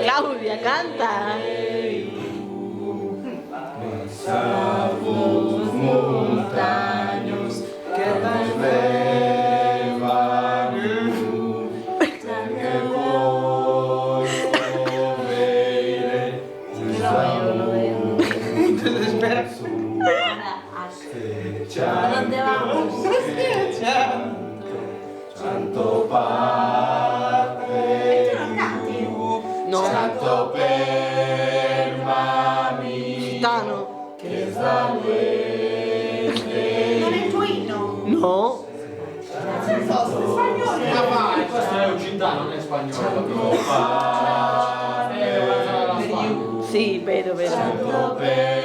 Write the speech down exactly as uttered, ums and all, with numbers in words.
Claudia, canta! No. Gitano. Non è il tuo inno? No. Questo è occitano, non è spagnolo. Sì, vero, vero.